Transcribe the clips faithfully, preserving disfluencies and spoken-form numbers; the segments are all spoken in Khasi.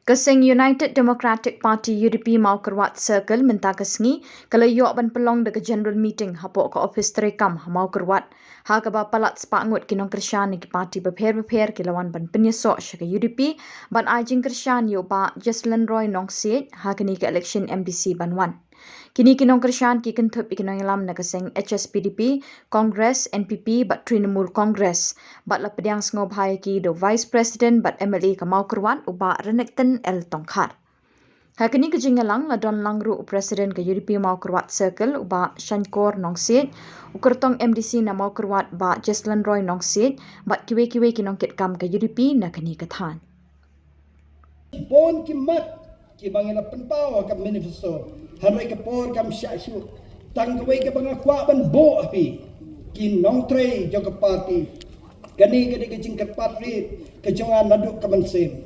Ka seng United Democratic Party, U D P, Mawkyrwat Circle mynta ka sngi ka la ïoh ban pynlong da ka general meeting hapoh ka ophis treikam ha Mawkyrwat, ha kaba palat spah ngut ki nongkyrshan na ki party bapher bapher ki la wan ban pynïasoh sha ka U D P ban ai jingkyrshan ïa u Bah Jesselyn Roy Nongsiej ha kane ka election M D C ban wan. Kine ki nongkyrshan ki kynthup ïa ki nongïalam na ka seng H S P D P, Congress, N P P bad Trinamool Congress, bad la pdiang sngewbha ïa ki da u Vice President bad M L A ka Mawkyrwat, u Bah Renikton L Tongkhar. Ha kane ka jingïalang la don lang ruh u President ka U D P Mawkyrwat Circle, u Bah Shynkur Nongsiej, u kyrtong M D C na Mawkyrwat, Bah Jesselyn Roy Nongsiej, bad kiwei kiwei ki nongkitkam ka U D P na kane ka thaiñ. Bun ki mat kiba ngi la pynpaw ha ka manifesto, hynrei ka por kam shah shuh. Tang kawei kaba nga kwah ban buh ha phi, ki nongtrei jong ka party. Kane ka dei ka jingkyrpad rit ka jong nga naduh ka mynsiem.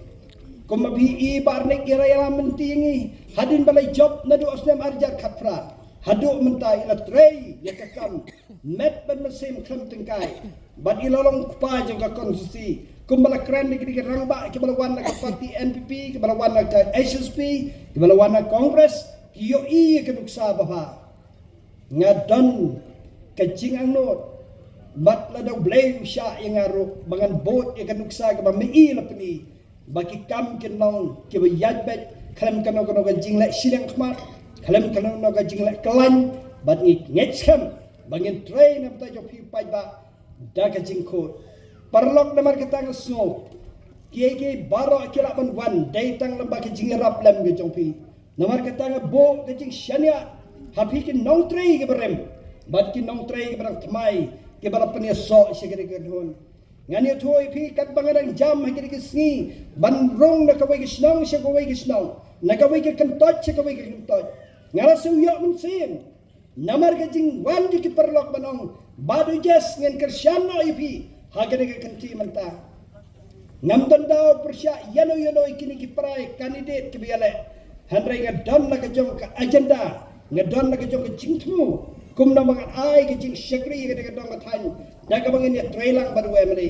Kumba phi i, Bah Renik i la ïalam lynti ïa ngi hadien ba la jop naduh u snem ar hajar khatphra haduh mynta. I la trei ïa ka kam met bad mynsiem khlem tyngkai. Bad i la long u kpa jong ka konstituensi. Kumba la kren da ki rangbah kiba la wan na ka party N P P, kiba la wan na ka H S P, kiba la wan na Congress, ki ïohi ïa ka nuksa babha. Nga don ka jingangnud bad lada U Blei u shah ïa nga ruh ba ngan bud ïa ka nuksa kaba ma i la pyni, ba ki kam kin long kiba ïaid beit khlem kano kano ka jingleh shiliang khmat, khlem kano kano ka jingleh kyllain. Bad ngi ngeit skhem ba ngin trei na bynta jong phi paidbah da ka jingkhuid. Paralok, namar kata nga sngew kiei kiei baroh ki lah ban wan dei tang lyngba ka jingïarap lem ka jong phi. Namar kata nga buh ka jingshaniah ha phi ki nongtrei kiba rim bad ki nongtrei kiba dang thymmai kiba la pynïasoh sha kane ka kynhun. Ngan ïathuh ïa phi katba nga dang jam ha kine ki sngi ban rung na kawei ka shnong sha kawei ka shnong, na kawei ka kyntoit sha kawei ka kyntoit, nga la shu ïoh mynsiem namar ka jingwan jong ki paralok ban ong, Bah Dujes, ngin kyrshan noh ïa phi ha kane ka kynti mynta. Ngam don daw pyrshah ïano ïano ïa kine ki para candidate kiba ïaleh. Hynrei nga don la ka jong ka agenda, nga don la ka jong ka jingthmu kumno ba ngan ai ka jingshakri ïa kane ka dong ka thaiñ da kaba ngin ïatreilang bad u M L A.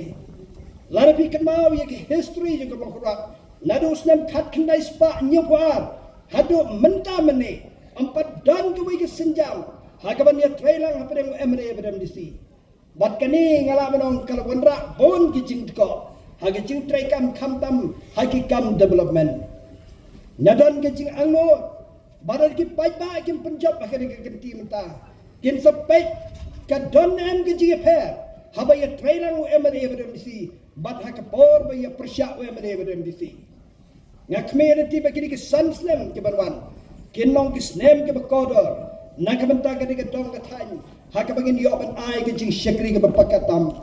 Lada phi kynmaw ïa ka history jong ka Mawkyrwat, naduh u snem khatkhyndai spah hynñiewphew ar haduh mynta mynne, ym pat don kawei ka sienjam ha kaban ïatreilang hapdeng u M L A bad M D C. Bad kane nga lah ban ong ka la wanrah bun ki jingtkoh ha ki jingtreikam, khamtam ha ki kam development. Nga don ka jingangnud ba lada ki paidbah kim pynjop ha kane ka kynti mynta, kin sa peit ka don ne em ka jingïapher haba ïatreilang u M L A bad M D C bad ha ka por ba ïapyrshah u M L A bad M D C. Nga khmih lynti ba kine ki san snem kiban wan kin long ki snem kiba kordor na ka bynta kane ka dong ka thaiñ ha kaba ngin ïoh ban ai ka jingshakri kaba paka tam.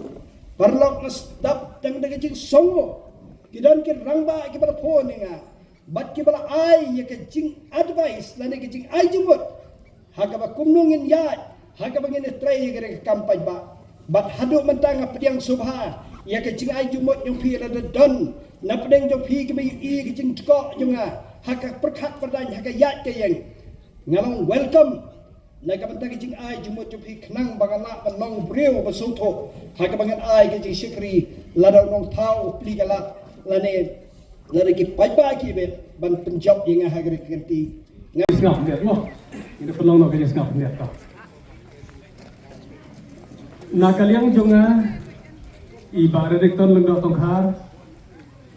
Paralok, nga sdang tang da ka jingsngew. Ki don ki rangbah kiba la phone ïa nga bad kiba la ai ïa ka jingadvice lane ka jingai jingmut ha kaba kumno ngin ïaid ha kaba ngin ïatrei ïa ka kam paidbah. Bad haduh mynta nga pdiang sngewbha ïa ka jingai jingmut jong phi. Lada don na pdeng jong phi kiba ïohi ka jingtkoh jong nga ha ka pyrkhat pyrdaiñ, ha ka ïaid ka ïeng, nga long welcome na ka bynta ka jingai jingmut jong phi khnang ba ngan lah ban long briew ba sngewthuh ha kaba ngan ai ka jingshakri lada u nongthaw u plie ka lad lane lada ki paidbah ki bit ban pynjop ïa nga ha kane ka kynti. Nga sngap net mo. Ina pynlong no ka sngap net ka. Na ka liang jong nga, i Bah Renikton Lyngdoh Tongkhar,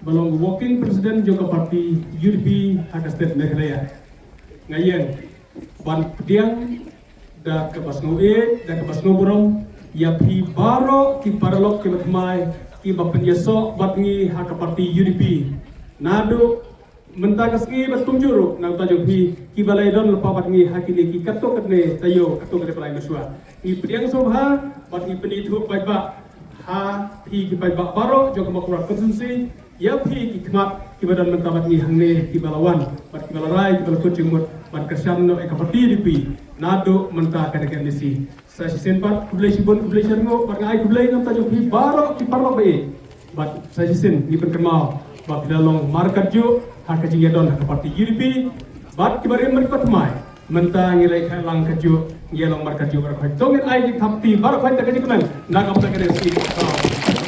ba long working president jong ka party U D P ha ka state Meghalaya. Nga ïeng ban pdiang da kaba sngewbha, da kaba sngewburom ïa phi baroh ki paralok kiba thymmai kiba pynïasoh bad ngi ha ka party U D P. Naduh mynta ka sngi bad kumjuh ruh na ka bynta jong phi kiba la ïadon lypa bad ngi ha kine ki katto katne taïew, katto katne pynlait mynshuwa. Ngi pdiang sngewbha bad ngi pynithuh paidbah ha phi ki paidbah baroh jong ka Mawkyrwat constituency, ïa phi ki khmat kiba don mynta bad ngi hangne, kiba la wan bad kiba la rai, kiba la kut jingmut ban kyrshan noh ïa ka party U D P naduh mynta ka dei ka M D C. Sa shisien pat khublei shibun, khublei shibun bad nga ai khublei na ka bynta jong phi baroh ki paralok ba ïeit. Bad sa shisien ngi pynkynmaw ba phi la long markatjuh ha ka jingïadon ha ka party U D P. Bad kiba rim bad kiba thymmai, mynta ngi la ïakhun lang katjuh, ngi ïa long markatjuh baroh khoit. To ngin ai jingthap kti baroh khoit da ka jingkmen na ka bynta ka dei ka sngi.